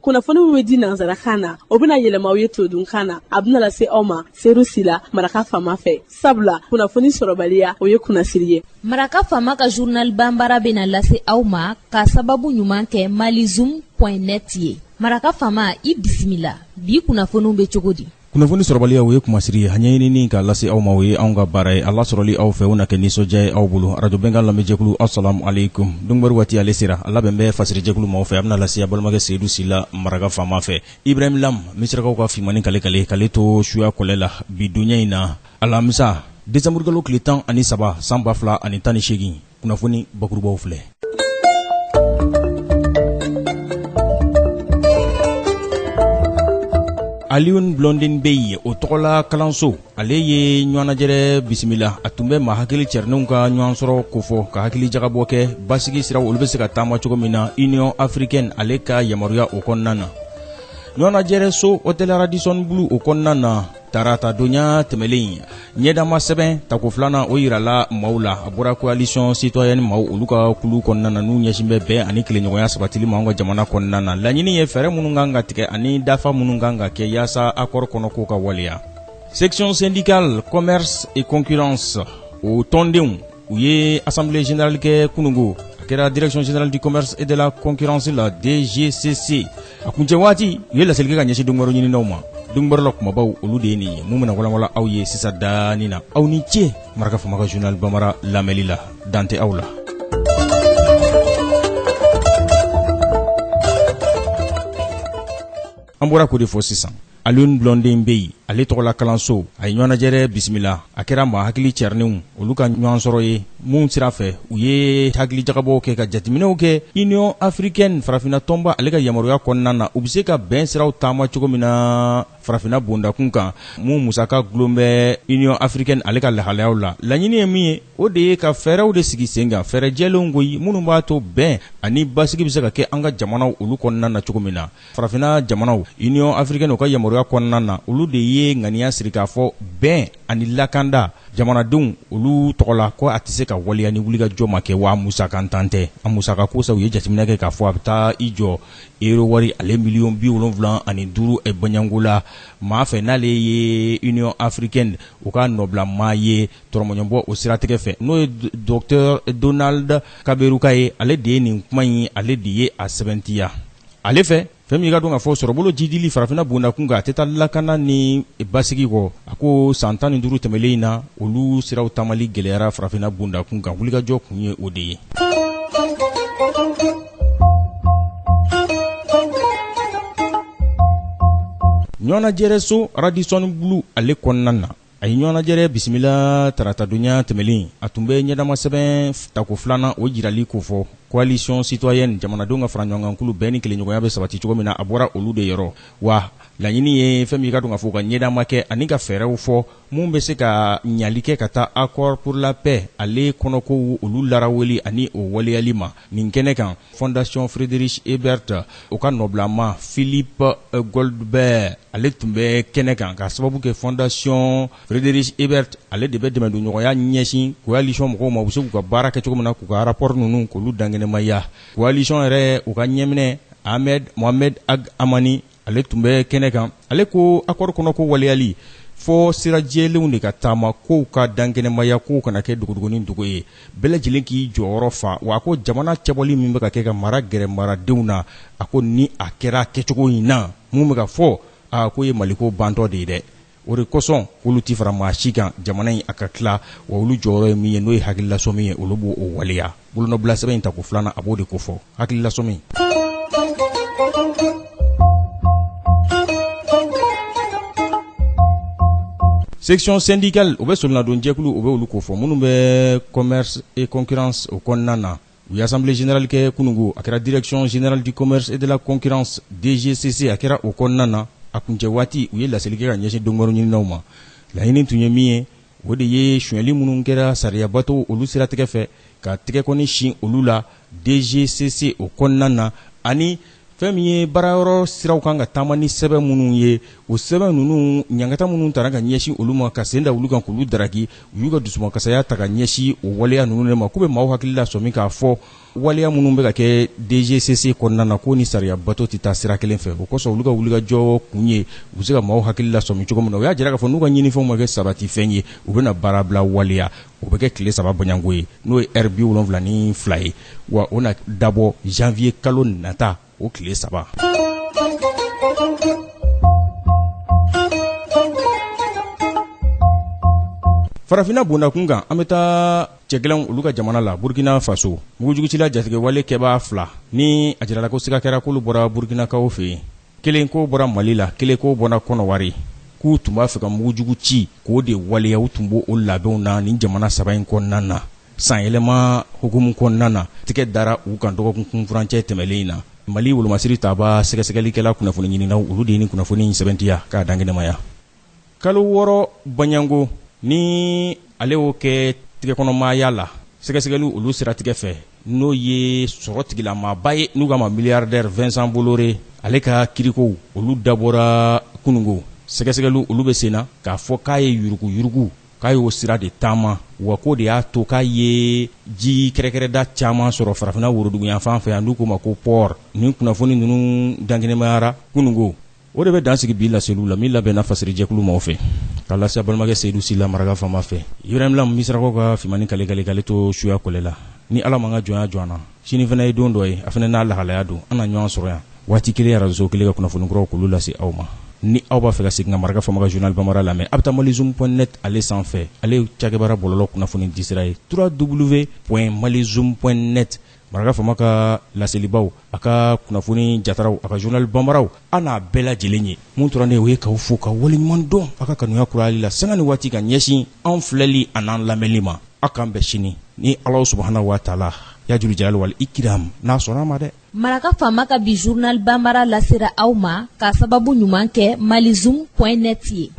Kunnafoni min bɛ di nansarakan na, o bɛna yɛlɛma aw ye todunkan na. A bɛna lase aw ma Seyidu Sila, Maraka Faama fɛ. Sabula kunnafoni sɔrɔbaliya, o ye kunnasiri ye. Maraka Faama ka journal banbara bɛna lase aw ma ka sababu ɲuman kɛ malizoom point net ye. Maraka Faama, i bisimila. Bi kunnafoniw bɛ cogo di? Kunnafoni sɔrɔbaliya, o ye kumasiri ye. A ɲɛɲinini k'a lase aw ma, o ye anw ka baara ye. A lasɔrɔli aw fɛ, o na kɛ nisɔndiya ye aw bolo. Arajo Bɛnkan lamɛnjɛkulu, asalamu aleykum. Donkibaru waati ale sera. A labɛn bɛ fasirijɛkulu maaw fɛ. A bɛna lase a balimakɛ Seyidu Sila, Maraka Faama fɛ. Ibrahim Lam, Misirakaw ka finmanni kale kale k'ale to suya kɔlɛ la bi donya in na, alamisa desanburukalo tile 13 san 2018. Kunnafoni bakurubaw filɛ. Alioune Blondin Beye, o tɔgɔla kalanso, ale ye ɲɔgɔnnajɛrɛ bisimila. A tun bɛ maa hakili cɛrinenw ka ɲɔgɔn sɔrɔ kofɔ, ka hakili jagabɔ kɛ basigi siraw olu bɛ se ka taama cogo min na Union africaine ale ka yamaruya o kɔnɔna na. Ɲɔgɔnnajɛrɛ so Hôtel Radisson Blu o kɔnɔna na, tarata donya tɛmɛlen, ɲɛdama sɛbɛn tako filanan o yirala maaw la. A bɔra coalition citoyenne maaw olu ka kulu kɔnɔna na, n'u ɲɛsin bɛ bɛn ani kelenɲɔgɔnya sabatili ma an ka jamana kɔnɔna na. Laɲini ye fɛɛrɛ minnu kan ka tigɛ ani dafa minnu kan ka kɛ yaasa accord kɔnɔ ko ka waleya. Section syndicale commerce et concurrence o tɔndenw, u ye assemblée générale kɛ kunungo. A kɛra direction générale du commerce et de la concurrence la, DGCC. A kuncɛ waati, u ye laseli kɛ ka ɲɛsin donkibaru ɲininaw ma. Donkibaru la kumabaw, olu de ye nin ye. Mun bɛna walanwalan aw ye sisan daani na. Aw ni ce Maraka Faama ka journal bambara lamɛnli la. Dan tɛ aw la. An bɔra k'o de fɔ sisan. Alioune Blondin Beye, ale tɔgɔla kalanso, a ye ɲɔgɔnnajɛrɛ bisimila. A kɛra maa hakili cɛrinenw olu ka ɲɔgɔn sɔrɔ ye mun sira fɛ u ye hakili jagabɔw kɛ ka jateminɛw kɛ Union africaine farafinna tɔnba ale ka yamaruya kɔnɔna na, u bɛ se ka bɛn siraw taama cogo min na farafinna bondakun kan, mun musaka gulon bɛ Union africaine ale ka lahalayaw la. Laɲini ye min ye, o de ye ka fɛɛrɛw de sigi sen kan, fɛɛrɛ jɛlenw koyi, minnu b'a to bɛn ani basigi bɛ se ka kɛ an ka jamanaw olu kɔnɔna na cogo min na. Farafinna jamanaw Union africaine u ka yamaruya kɔnɔna na, olu de ye ŋaniya siri k'a fɔ bɛn ani lakanda jamanadenw olu tɔgɔ la, ko a tɛ se ka waleya ni wulikajɔ ma kɛ, wa musakantan tɛ. A musaka ko sa, u ye jateminɛ kɛ k'a fɔ a bɛ taa i jɔ euro wari ale miliyɔn 75 baɲango la maa fɛ, n'ale ye Union africaine u ka nɔbila maa ye tɔrɔmɔɲɔbɔ o siratigɛ fɛ, n'o ye docteur Donald Kaberuka ye. Ale de ye nin kuma in, ale de ye a sɛbɛntiya. Ale fɛ, fɛn min ka dɔn k'a fɔ sɔrɔbolo jidili farafinna bondakun kan, a tɛ taa lakana ni basigi kɔ. A ko san 15 tɛmɛlen in na, olu siraw taamali gɛlɛyara farafinna bondakun kan. Wulikajɔ kun ye o de ye. Ɲɔgɔnnajɛrɛso Radisson Blu ale kɔnɔna na, a ye ɲɔgɔnnajɛrɛ bisimila taratadonya tɛmɛlen. A tun bɛ ɲɛdama sɛbɛn tako filanan o jirali kofɔ coalition citoyenne jamanadenw ka faraɲɔgɔnkankulu, bɛn ni kelenɲɔgɔnya bɛ sabati cogo min na, a bɔra olu de yɔrɔ. Wa laɲini ye fɛn min ka dɔn k'a fɔ ka ɲɛdama kɛ ani ka fɛɛrɛw fɔ mun bɛ se ka ɲali kɛ ka taa accord pour la paix ale kɔnɔkow olu laraweli ani o waleyali ma. Nin kɛnɛ kan, Fondation Friedrich Ebert o ka nɔbilama Philippe Goldberg, ale tun bɛ kɛnɛ kan, ka sababu kɛ Fondation Friedrich Ebert ale de bɛ dɛmɛdonɲɔgɔnya ɲɛsin coalition mɔgɔw ma, u bɛ se k'u ka baara kɛ cogo min na, k'u ka rapport ninnu k'olu dankɛnɛmaya. Coalition yɛrɛ u ka ɲɛminɛ Ahmed Mohamed Ag Amani, ale tun bɛ kɛnɛ kan. Ale ko accord kɔnɔ ko waleyali, fɔ sira jɛlenw de ka taama, kow ka dankɛnɛmaya, kow kana kɛ dogodogonin dogo ye, bɛɛ lajɛlen k'i jɔyɔrɔ fa. Wa a ko jamana cɛbɔli min bɛ ka kɛ ka mara gɛrɛ maradenw na, a ko ni a kɛra kɛcogo in na mun bɛ ka fɔ, a ko ye Maliko bantɔ de ye dɛ. O de kosɔn olu tɛ fara maa si kan jamana in a ka tila. Wa olu jɔyɔrɔ ye min ye, n'o ye hakililasɔmi ye, olu b'o waleya. Bolonɔbila sɛbɛn in tako filanan, a b'o de kofɔ, hakililasɔmi. Section syndicale o bɛ soronadonjɛkulu, o bɛ olu kofɔ minnu bɛ commerce et concurrence o kɔnɔna na. U ye assemblée générale kɛ kunungo. A kɛra direction générale du commerce et de la concurrence, DGCC, a kɛra o kɔnɔna na. A kuncɛ waati, u ye laseli kɛ ka ɲɛsin donkibaru ɲininaw ma. Laɲini tun ye min ye, o de ye sonyali minnu kɛra sariyabato olu siratigɛ fɛ, ka tɛgɛkɔni sin olu la DGCC o kɔnɔna na, ani Fɛn min ye baarayɔrɔ siraw kan ka taama ni sɛbɛn minnu ye, o sɛbɛn ninnu ɲangata minnu tara ka ɲɛsin olu ma, ka sen da olu kan k'olu daraki, u y'u ka dusumakasaya ta ka ɲɛsin o waleya ninnu de ma, k'u bɛ maaw hakili lasɔmi k'a fɔ waleya minnu bɛ ka kɛ DGCC kɔnɔna na, k'o ni sariya bato tɛ taa sira kelen fɛ. O kosɔn olu ka wulikajɔ kun ye u bɛ se ka maaw hakili lasɔmi cogo min na. U y'a jira k'a fɔ n'u ka ɲinifɛnw ma kɛ sabatifɛn ye, u bɛna baarabila waleya. O bɛ kɛ tile 3 bɔɲɔgɔnko ye, n'o ye heure 72 ye, wa o na dabɔ janvier kalo nata o tile 3. Farafinna bondakun kan, an bɛ taa cɛgɛlɛnw olu ka jamana la, Burkina Faso. Mugujugukila jatigɛwale kɛbaa 2 ni a jirala ko siga kɛra k'olu bɔra Burkinakaw fɛ yen. Kelen ko bɔra Mali la, kelen ko bɔra Kɔnɔwari. K'u tun b'a fɛ ka mugujugu ci k'o de waleya, u tun b'o labɛnw na nin jamana 3 in kɔnɔna na. Sanyɛlɛma hukumu kɔnɔna na, tigɛ dara u kan dɔgɔkun kunfurancɛ tɛmɛlen in na. Mali wolomasiri taba sɛgɛsɛgɛlikɛla kunnafoni ɲininaw olu de ye nin kunnafoni in sɛbɛntiya k'a dankɛnɛmaya. Kalo 6 baɲango ni ale y'o kɛ tigɛkɔnɔmaaya la, sɛgɛsɛgɛliw olu siratigɛ fɛ, n'o ye sɔrɔ tigilamaaba ye n'u k'a ma milliardaire Vincent Bolloré, ale ka kirikow olu dabɔra kunungo. Sɛgɛsɛgɛliw olu bɛ sen na k'a fɔ k'a ye yuruguyurugu, k'a y'o sira de taama, wa k'o de y'a to k'a ye ji kɛrɛkɛrɛda caman sɔrɔ farafinna woroduguyanfan fɛ yan, n'u k'o ma ko port. Nin kunnafoni ninnu dankɛnɛmayara kunungo. O de bɛ dan sigi bi laseliw la min labɛnna fasirijɛkulu maaw fɛ ka lase a balimakɛ Seyidu Sila maraka faama fɛ. Ibrahim Lam Misirakaw ka fimani kale kale k'ale to suya kɔlɛ la. Ni Ala m'an ka jɔnya jɔ an na, sini fana ye don dɔ ye, a fana n'a lahalaya don. An na ɲɔgɔn sɔrɔ yan waati kelen, arajo kelen ka kunnafoni kuraw k'olu lase aw ma. Ni aw b'a fɛ ka segin ka maraka faama ka journal bambara lamɛn, a bɛ taa malizoom point net ale sanfɛ. Ale ye cakɛbaara bɔlɔlɔ kunnafoni disira ye, www point malizoom point net. Maraka faama ka laselibaw, a ka kunnafoni jataraw, a ka journal bambaraw, an n'a bɛɛ lajɛlen ye. Mun tora ne ye, o ye k'aw fo ka waleɲuman dɔn a ka kanuya kurayali la sanga ni waati ka ɲɛsin anw filɛli an'an lamɛnli ma. Aw k'an bɛn sini ni Alahu subahana wa taala ya julu jalali wal ikiram n'a sɔnna a ma dɛ. Maraka faama ka bi journal bambara lasera aw ma k'a sababu ɲuman kɛ malizoom point net ye.